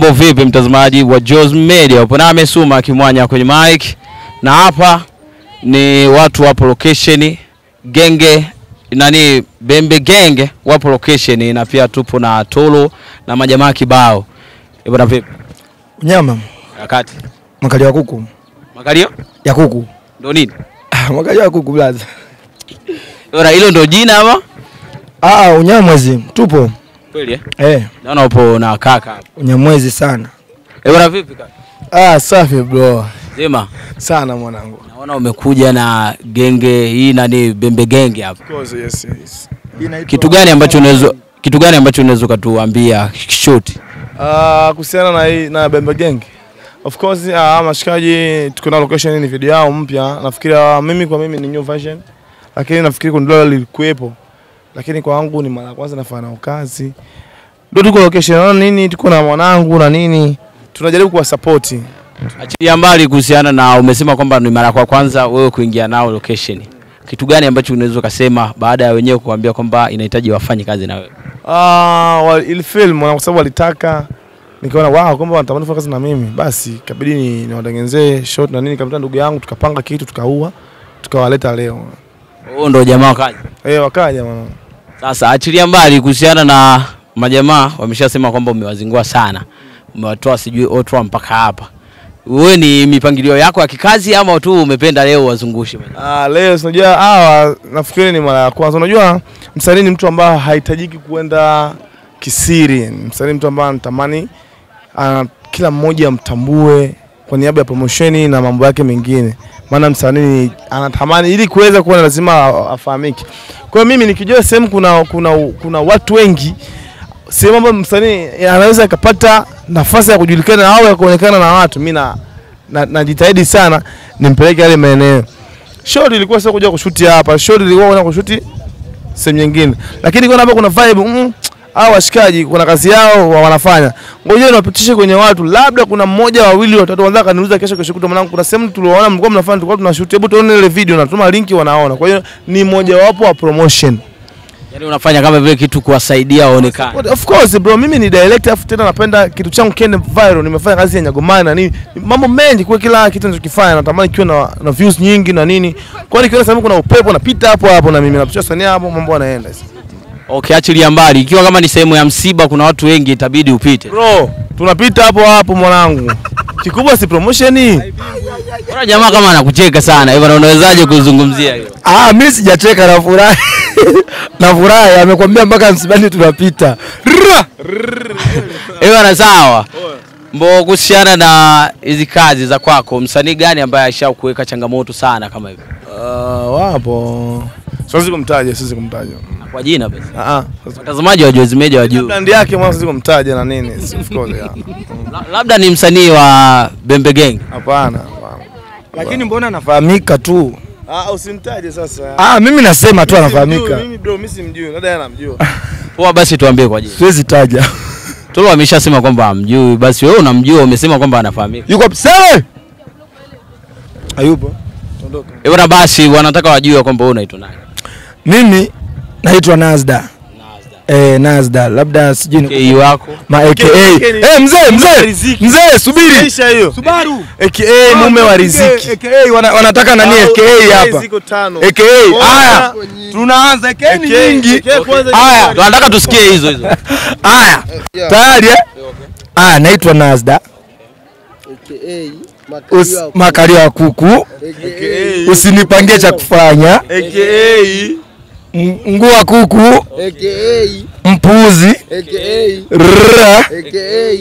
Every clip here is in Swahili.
Mambo vipi mtazamaji wa Joz Media? Upo nami Suma Kimwanya kwenye mic. Na hapa ni watu wapo location genge nani Bembe Genge wapo location, na pia tupo na Tolo na majamaa kibao. Bwana vipi? Nyama. Wakati. Makalio ya kuku. Makalio? Ya kuku. Ndio nini? Makalio ya kuku brother. Bora hilo ndio jina ama? Ah, unyamwezi tupo. Kweli eh? Eh. Naona upo na kaka hapa. Unyamwezi sana. Eh, bwana vipi kaka? Ah, safi bro. Zima. Sana mwanangu. Naona umekuja na genge hii nani Bembe Genge hapa. Of course, yes, yes. Kitu gani ambacho unaweza kutuambia short? Kuhusiana na hii na Bembe Genge. Of course, mashikaji tuko na location, ni video yao mpya. Nafikiri mimi kwa mimi ni new version. Lakini nafikiri kuna dola lilikuepo. Lakini kwa wangu ni mara kwanza nafanya nao kazi. Ndio tuko location na nini, tuko na mwanangu na nini. Tunajaribu kuwa support. Achilia mbali kuhusiana na umesema kwamba ni mara kwa kwanza wewe kuingia nao location. Kitu gani ambacho unaweza kusema baada ya wenyewe kuambia kwamba inahitaji wafanye kazi na wewe? Ile film kwa sababu walitaka, nikaona wow kwamba wanatamani kufanya kazi na mimi. Basi ikabidi niwatengenezee shot na nini, nikamta ndugu yangu tukapanga kitu tukaua, tukawaleta leo. Huo ndio jamaa wakaja. Eh, wakaja mwana. Sasa achilia mbali kuhusiana na majamaa wameshasema kwamba umewazingua sana. Umewatoa sijui Ottawa mpaka hapa. Wewe ni mipangilio yako ya kikazi ama tu umependa leo wazungushe? Leo unajua hawa nafikiri ni mara ya kwanza. Unajua msanii ni mtu ambaye hahitajiki kuenda kisiri. Msanii mtu ambaye anatamani kila mmoja amtambue kwa niaba ya promotion na mambo yake mengine. Maana msanii anatamani ili kuweza kuwa lazima afahamike. Kwa hiyo mimi nikijua sehemu kuna watu wengi, sehemu ambayo msanii anaweza akapata nafasi ya kujulikana au ya kuonekana na watu, mimi najitahidi sana nimpeleke yale maeneo. Short ilikuwa sio kuja kushuti hapa, short ilikuwa kwenda kushuti sehemu nyingine. Lakini kuna hapa kuna vibe, hao washikaji kuna kazi yao wanafanya. Ngoja niwapitishe kwenye watu, labda kuna mmoja wawili watatu wanataka kaniuliza kesho kutwa mwanangu kuna sehemu tuliwaona mlikuwa mnafanya tulikuwa tunashoot, hebu tuone ile video na tuma linki wanaona. Kwa hiyo ni mmoja wapo wa promotion. Yaani unafanya kama vile kitu kuwasaidia waonekane. Of course bro, mimi ni director afu tena napenda kitu changu kiende viral. Nimefanya kazi ya Nyagomani na nini. Mambo mengi kwa kila kitu ninachokifanya natamani kiwe na views nyingi na nini. Kwa hiyo nikiona sehemu kuna upepo napita hapo hapo na mimi napitisha sania hapo mambo yanaenda. Okay, achilia mbali. Ikiwa kama ni sehemu ya msiba kuna watu wengi itabidi upite. Bro, tunapita hapo hapo mwanangu. Kikubwa si promotion. Bora jamaa kama anakucheka sana. Hivyo unawezaje kuzungumzia hiyo? Mimi sijacheka na furaha. Na furaha amekwambia mpaka msibani tunapita. Ewa sawa. Mbo kuhusiana na hizi kazi za kwako, msanii gani ambaye ashakuweka changamoto sana kama hivi? Wapo. Siwezi kumtaja. Kwa jina basi. Watazamaji wa Joz Media wajue. Brand yake mwanzo siwezi kumtaja na nini. Of course yeah. Labda ni msanii wa Bembe Gang. Hapana. Lakini mbona anafahamika tu? Usimtaje sasa. Mimi nasema tu anafahamika. Mimi bro, mimi simjui. Labda yeye anamjua. Poa basi tuambie kwa jina. Siwezi taja. Tolo ameshasema kwamba amjui. Basi wewe unamjua, umesema kwamba anafahamika. Yuko sawa? Hayupo. Ondoka. Bwana basi wanataka wajue kwamba wewe unaitwa nani? Mimi naitwa Nazda. Nazda. Labda sijui ni wako. Ma AKA. Mzee subiri. Isha hiyo. Subaru. AKA mume wa riziki. AKA wanataka nani AKA hapa? AKA. Haya. Tunaanza AKA ni nyingi. Haya, tunataka tusikie hizo hizo. Haya. Tayari eh? Naitwa Nazda. AKA makalio ya kuku. Usinipangie cha kufanya. AKA nguo kuku. AKA mpuzi. AKA AKA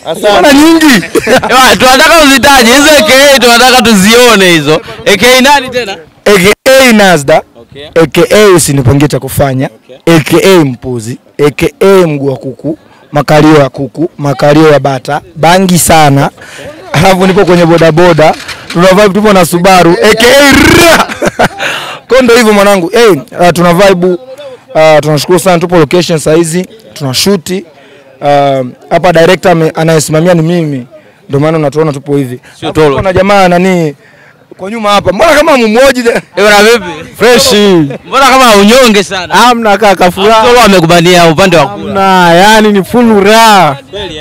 Asante nyingi. Tunataka uzitaje hizo AKA, tunataka tuzione hizo. AKA nani tena? AKA Nazda. Okay. AKA usinipangie cha kufanya. Okay. AKA mpuzi, AKA mguu wa kuku, makalio ya kuku, makalio ya bata, bangi sana. Alafu nipo kwenye bodaboda, tuna vibe tupo na Subaru, AKA Kondo hivyo mwanangu. Tuna vibe, tunashukuru sana tupo location saa hizi, tunashoot. Hapa director anayesimamia ni mimi. Ndio maana unatuona tupo hivi. Kuna jamaa nani, Kwa nyuma hapa. Mbona kama mmoja? Bwana vipi? Fresh. Mbona kama unyonge sana? Hamna kaka, furaha. Solo amekubania upande wa kula. Hamna, yani ni full raha.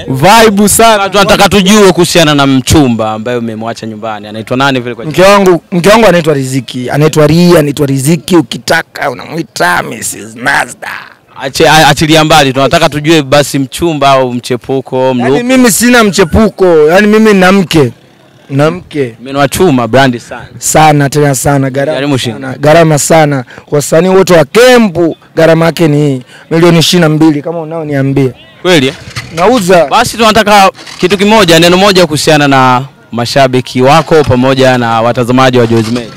Vibe sana. Tunataka tujue kuhusiana na mchumba ambaye umemwacha nyumbani. Anaitwa nani vile kwa jina? Mke wangu anaitwa Riziki. Anaitwa Ria, anaitwa Riziki, ukitaka unamuita Mrs. Nazda. Achilia mbali, tunataka tujue basi mchumba au mchepuko, mlupo. Yaani mimi sina mchepuko, yaani mimi nina mke. Na mke. Meno wa chuma brandi sana. Sana tena sana, gharama sana. Gharama sana. Wasanii wote wa kempu gharama yake ni milioni 22 kama unao niambie. Kweli eh? Nauza. Basi tunataka kitu kimoja, neno moja kuhusiana na mashabiki wako pamoja na watazamaji wa Jozi Media.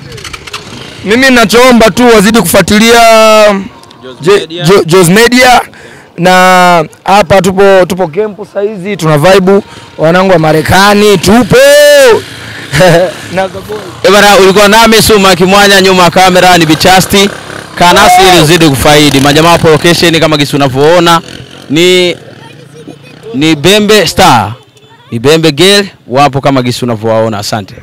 Mimi ninachoomba tu wazidi kufuatilia Jozi Media. Na hapa tupo kempu sasa hizi, tuna vibe wanangu wa Marekani tupo. Na bana, ulikuwa nami Suma Kimwanya, nyuma kamera ni Bichasti. Kaa nasi ili uzidi kufaidi. Majamaa hapo location kama gisi unavyoona ni Bembe Star, ni Bembe Girl wapo kama gisi unavyowaona. Asante.